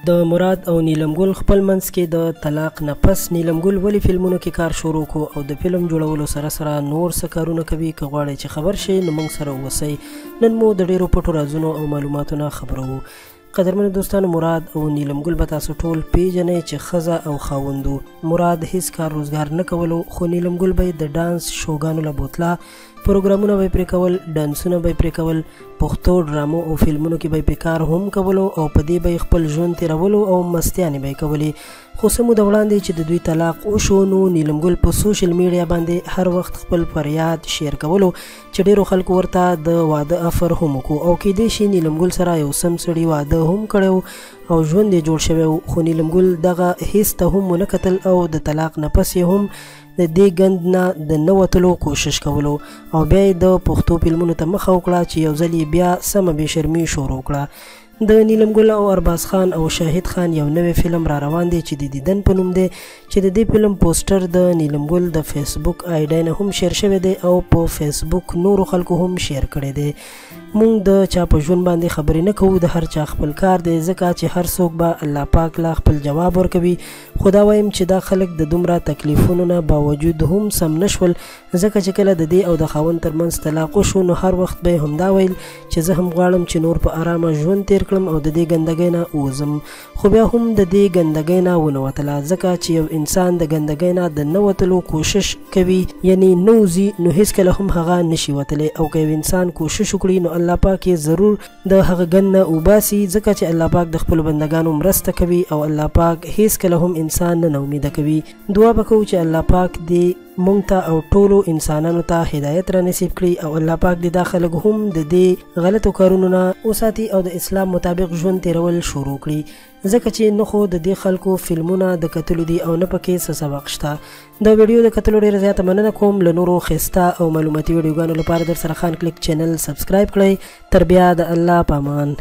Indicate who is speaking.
Speaker 1: د مراد او نیلم ګل خپل منځ کې د طلاق نه پس نیلم ګل ولې فلمونو کې کار شروع کو او د فلم جوړولو سره سره نور څه کارونه کوي؟ که غواړئ چې خبر شئ نو موږ سره اوسئ. نن مو د ډیرو پټو رازونو او معلوماتو نه خبروو. قدرمنو دوستانو، مراد او نیلم ګل به تاسو ټول پیژنئ چې ښځه او خاوند وو. مراد هیڅ کار روزګار نه کولو، خو نیلم ګل به د ډانس شوګانو له بوتله، پروګرامونه به یې پرې کول، ډانسونه به یې پرې کول، پښتو ډرامو او فلمونو کې به یې پې کار هم کولو او په دې به یې خپل ژوند تېرولو او مستیانې به یې کولې. خو څه موده وړاندې چې د دوی طلاق وشو نو نیلم ګل په سوشل میډیا باندې هر وخت خپل فریاد شیر کولو چې ډیرو خلکو ورته د واده افر هم وکړو او کیدای شي نیلم ګل سره یو سم سړي واده هم کړی او ژوند یې جوړ شوی و. خو نیلم ګل دغه هیڅ ته هم ونه کتل او د طلاق نه پس یې هم د دې ګند نه د نه وتلو کوشش کولو او بیا یې د پښتو فلمونو ته مخه وکړه چې یو ځل یې بیا سمه بې شرمي شروع کړه. د نیلم ګل او ارباز خان او شاهد خان یو نوی فلم را روان دی چې د دیدن په نوم دی، چې د دې فلم پوسټر د نیلم ګل د فیسبوک آیډۍ نه هم شیر شوی دی او په فیسبوک نورو خلکو هم شیر کړی دی. مونږ د چا په ژوند باندې خبرې نه کوو، د هر چا خپل کار دی، ځکه چې هر څوک به الله پاک لا خپل جواب ورکوي. خو دا وایم چې دا خلک د دومره تکلیفونو نه باوجود هم سم نشول، ځکه چې کله د دې او د خاوند ترمنځ طلاق وشو نو هر وخت به یې همدا ویل چې زه هم غواړم چې نور په ارامه ژوند تیر کړم او د دې ګندګۍ نه ووځم. خو بیا هم د دې ګندګۍ نه ونه وتله، ځکه چې یو انسان د ګندګۍ نه د نه وتلو کوشش کوي، یعنی نه وځي، نو هیڅکله هم هغه نشي وتلی. او که یو انسان کوشش وکړي نو الله پاک یې ضرور د هغه ګند نه وباسي، ځکه چې الله پاک د خپلو بندګانو مرسته کوي او الله پاک هیڅکله هم انسان نه ناامیده کوي. دعا به کوو چې الله پاک دې مونږ ته او ټولو انسانانو ته هدایت را نصیب کړي او الله پاک دې دا خلک هم د دې غلطو کارونو نه وساتي او د اسلام مطابق ژوند تیرول شروع کړي، ځکه چې نه خو د دې خلکو فلمونه د کتلو دي او نه پکې څه سبق شته. د ویډیو د کتلو ډیره زیاته مننه کوم. له نورو ښایسته او معلوماتي ویډیوګانو لپاره در سره خان کلیک چینل سبسکرایب کړئ. تر بیا د الله پامان.